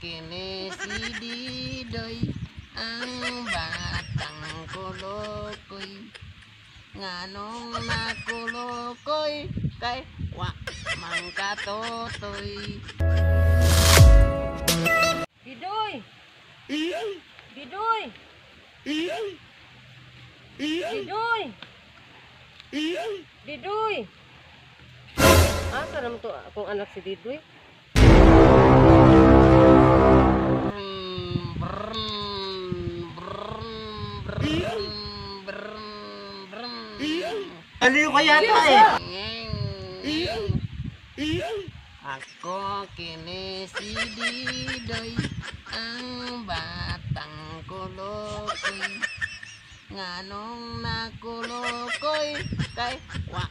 kini si Didoy, ang batang kulukoy. Nganong nakulukoy kay wa man katotoy. Didoy! Didoy! Didoy! Didoy! Asa naman to akong anak si Didoy? Brrm, brrm, brrm, brrm, brrm, brrm. Aliw ka yata eh. Ako kini si Didoy, ang batang kulukoy. Nganong nakulukoy kay wa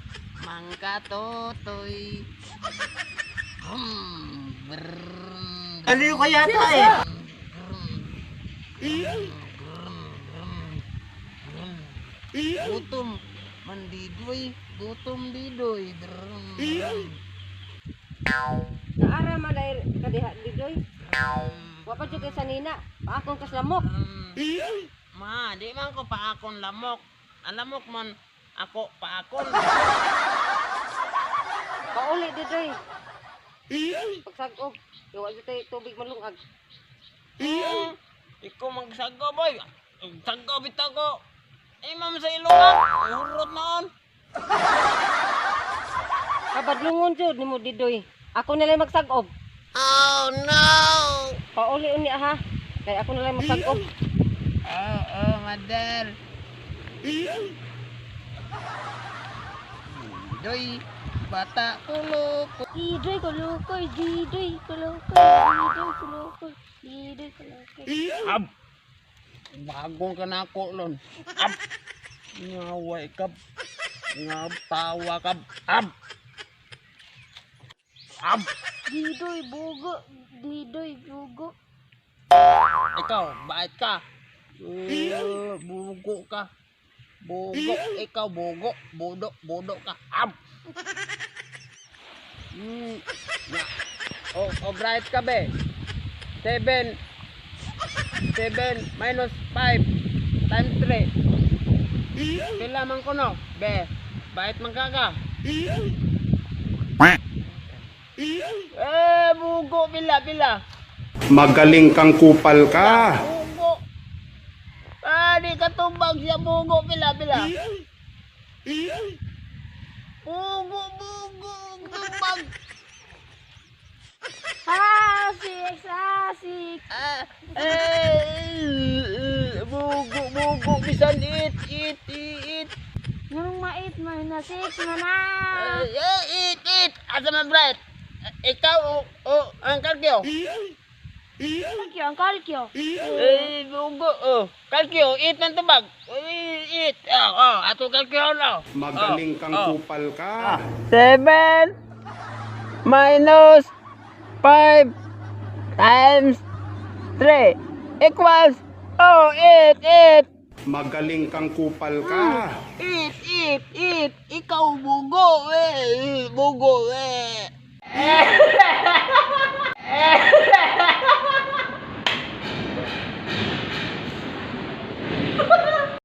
man katotoy. Brrm, Aliw ka yata eh. Gutom man Didoy, gutom Didoy. Brrm, brrm. Naara man dahil kadiha, Didoy. Wa pa jud kay sanina. Paakon kas lamok. Ma, di man ko paakon lamok. Ang lamok man ako paakon. Pauli, Didoy. Pagsag-ob. Wa jud tay tubig malungag. Ikaw magsago, boy. Sago bitaw ko. Imam sa ilungan. Hurot noon. Kabadlungon jud nimo, Didoy. Ako na lang magsag-ob. Oh no. Pauli unya ha. Kay ako na lang magsag-ob. Oh, mother. Doy, bata kulo. Didoy kulukoy, didoy kulukoy, didoy kulukoy, didoy kulukoy. Ab. Bagong ka na ako lon. Ab. Ngaway ka. Nga tawa ka. Ab. Ab. Didoy bugo, didoy bugo. Ikaw, bait ka. Eh, bugo ka. Bugo, ikaw bugo, bodo, bodo ka. Ab. Na. Oh, oh, bright ka be. 7 7 minus 5 times 3. Pila man kuno? Be. Bait man ka ka. Eh, bugo pila pila. Magaling kang kupal ka. Bugo. Ah, di katumbang siya bugo pila pila. Bugo bugo tumbang. Ah, six, ah, six. Ah, eh, bugo bugo bisan it it it. Nganong ma-eight man na six man na. Eh, eh, it it. Asa man bright? Ikaw o o ang kalkyo. Kalkyo, ang kalkyo. Eh, bugo oh. Kalkyo, it man tubag. Eh, it. Oh, oh, ato kalkyo no. Magaling kang Oh. kupal ka. 7 minus 5 times 3 equals oh 8 8 Magaling kang kupal ka. 8